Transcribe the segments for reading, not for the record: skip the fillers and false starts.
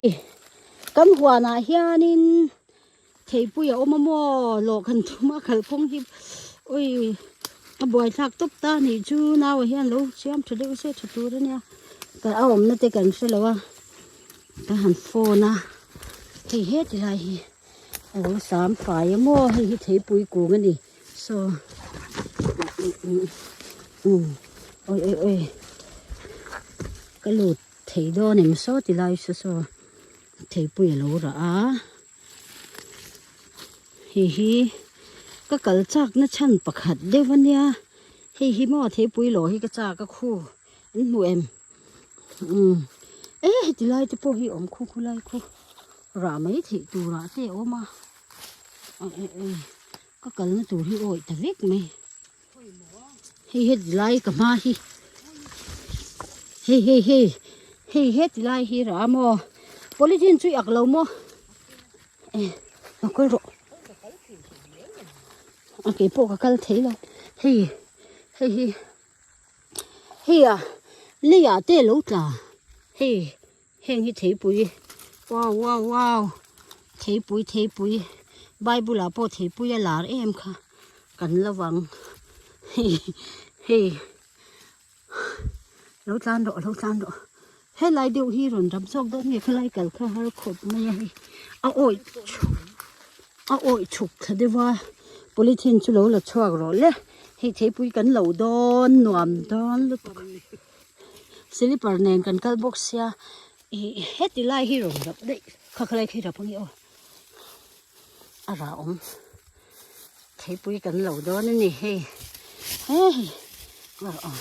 Kan huanah hianin theipui a awm a maw lawh kan tum a kalphung hi ui a buaithlak tawp ta a nih chu naua hian lo siam tha deuh se tha tur a nia ka a awmna te kan hre lo a ka han phone a hei heti lai hi aw sam fai a maw hei hi theipui kung a ni saw um oi oi oi ka lut thei dawn em saw ti lai saw saw theipui a lo rah a hei hi ka kal chak na chhan pakhat deuh a nia hei hi maw theipui lawh hi ka chak a khu an hmu em umm e heti lai te pawh hi awm khu khu lai khu rah mai theih turah te a awm a ka kalna tur hi awih ta vek mai. Hei heti lai ka hma hi hei hei hei hei heti lai hi rah a maw polythene chu i ak lo maw e a kawi rawh a ke pawh ka kal thei lo hei hei hi hei a leiah te a lo tla hei Heng hi theipui wow wow wow theipui theipui bible ah pawh theipui a lar em kha kan lo vang hei hei lo tlan rawh lo tlan rawh helai deuh hi rawn ram zawk dawn nge khalai kal kha har khawp mai a hei a awih a awih chhuk thla deuh a polythene chu lo la chhuak rawh le hei theipui kan lo dawn nuam dawn lutuk. Slipper nen kan kal bawk sia ih heti lai hi rawn rap daih kha khalai khi rap ange aw a rah awm theipui kan lo dawn a ni hei hei aw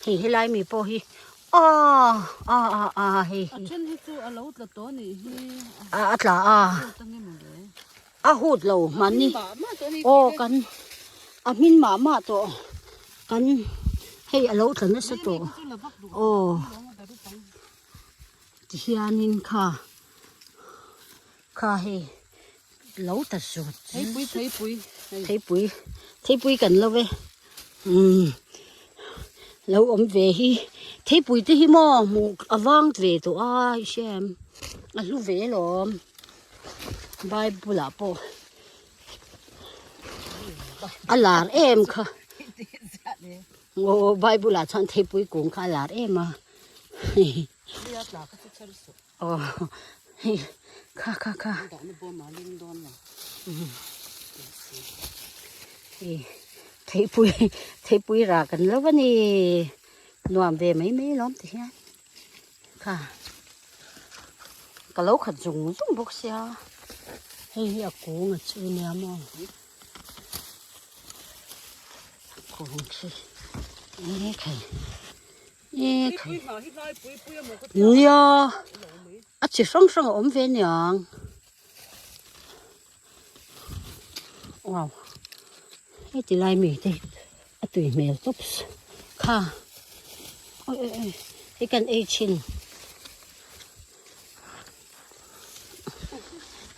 hei helai mi pawh hi aw a a a hei a then hi chu a lo tla tawh a nih hi a a tla a a hut lo hmanni aw kan a hmin mah mah tawh. Kan hei a lo tla nasa tawh aw tihianin kha kha hei lo ta zawt theipui theipui theipui theipui kan lo ve umm lo awm ve hi theipui te hi maw hmuh a vang ve tawh a i hria em a hlu ve alawm bible ah pawh. A lar em kha aw bible ah chuan theipui kung kha a lar em a aw hei kha kha kha hei theipui theipui rah kan lo a ni nuam ve mai mai alawm ti hian. Kha ka lo khat zung zung bawk sia hei hi a kung a chu nia maw a kung khi e khai e khai nia a chi hrang hrang a awm ve niang wow heti lai mi te a tui hmel tawp kha oi oi oi hei kan ei thin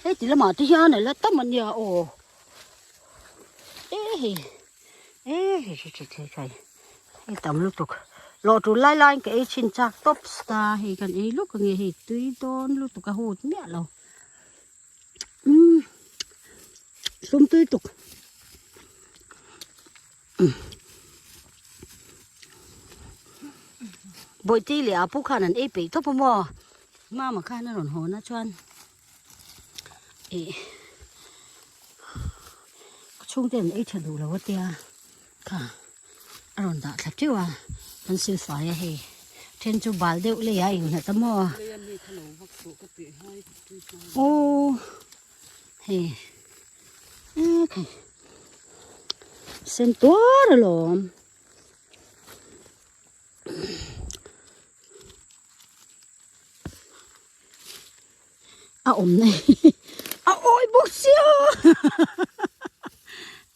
heti lamah te hian a la tam a nia aw e hei e hei hei hei hei hei tam lutuk lawh tul lai laiin ka ei thin chak tawp ta hei kan ei lawk ange hei tui dawn lutuk a hut miah lo. Umm hlum tui tuk Bawihte leh a pu khan an ei peih tawp a maw mama khan a rawn haw na chuan ih ka chhungte an ei tha duh lo a tia kha a rawn dah thla teuh a kan silfai a hei then chu bal deuh lei a innghat a maw aw hei e khai sen tuar alawm a awm na hi a awi bawk sia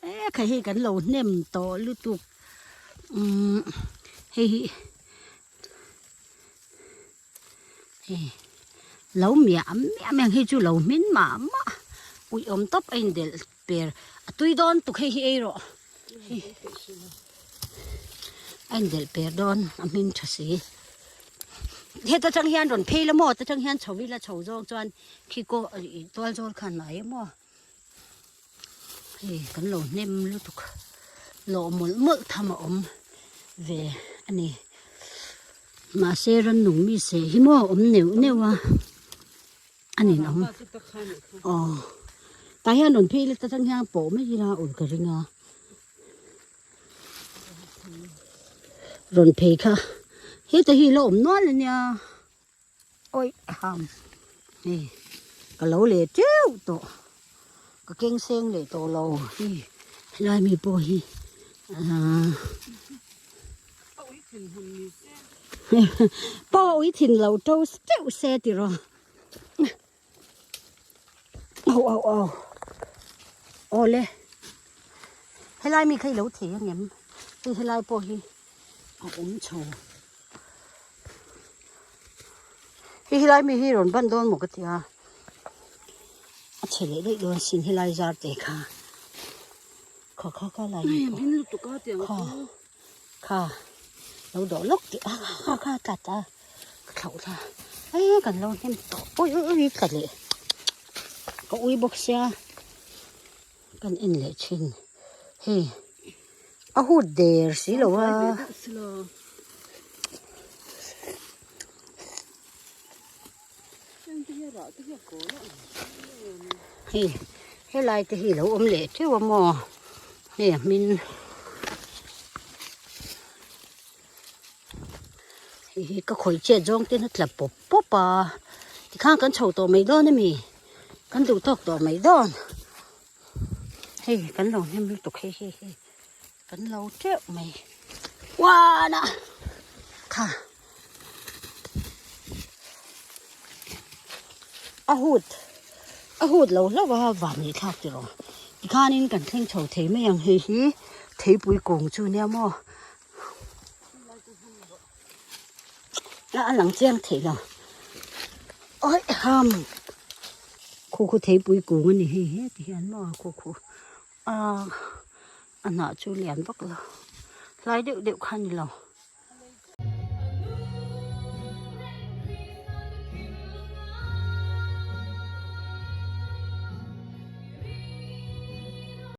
e kha hei kan lo hnem tawh lutuk umm hei hi hei lo miah miah mai ang hei chu lo hmin mah mah uih awm tawp a indelh per a tui dawn tuk hei hi ei rawh hei a indelh per dawn a hmin tha si. Heta tang hian rawn phei la maw ta tang hian chho ila chho zawng chuan khi kaw tual zawl khan hnai a maw hei kan lo hnem lutuk lawh mawlh mawlh tham a awm ve a ni mahse rannung mi seh hi maw awm neuh neuh a a ninawm aw tah hian rawn phei ila ta tang hian pawh mai ila ul ka ring a. Rawn phei kha heta hi la awm nual ania awi ham hei ka lo leh teuh tawh ka keng seng leh tawh lo hei helai mi pawh hi ahh pawh a ui thin lo to teuh se tiraw. Au au au awle helai mi kha i lo thei angem hei helai pawh hi a awm chho hei helai mi hi rawn ban dawn maw ka ti a a chhe leh daih dawn sin helai zar te kha kha kha kha lai mi kha kha lo dawh lawk tih a kha kha tla ta. Ka thlauh thla e kan lo hnem tawh ui ui ui tla leh ka ui bawk sia kan en leh thin hei a hut der si lo a hei helai te hi lo awm leh teuh a maw hei a hmin. Hei hi ka khawih chet zawng ten a tla pawp pawp a tikhan kan chho tawh mai dawn ami kan duh tawk tawh mai dawn hei kan lo hnem lutuk hei hei hei kan lo teuh mai uana kha a hut a hut lo hlauh a van nih thlak tiraw tikhanin kan thleng chho thei mai ang hei hi theipui kung chu nia maw. A lang chiang thei lo awi ham khu khu theipui kung a ni hei he ti hian maw khu khu a a hnah chu lian vak lo hlai deuh deuh kha a ni lo.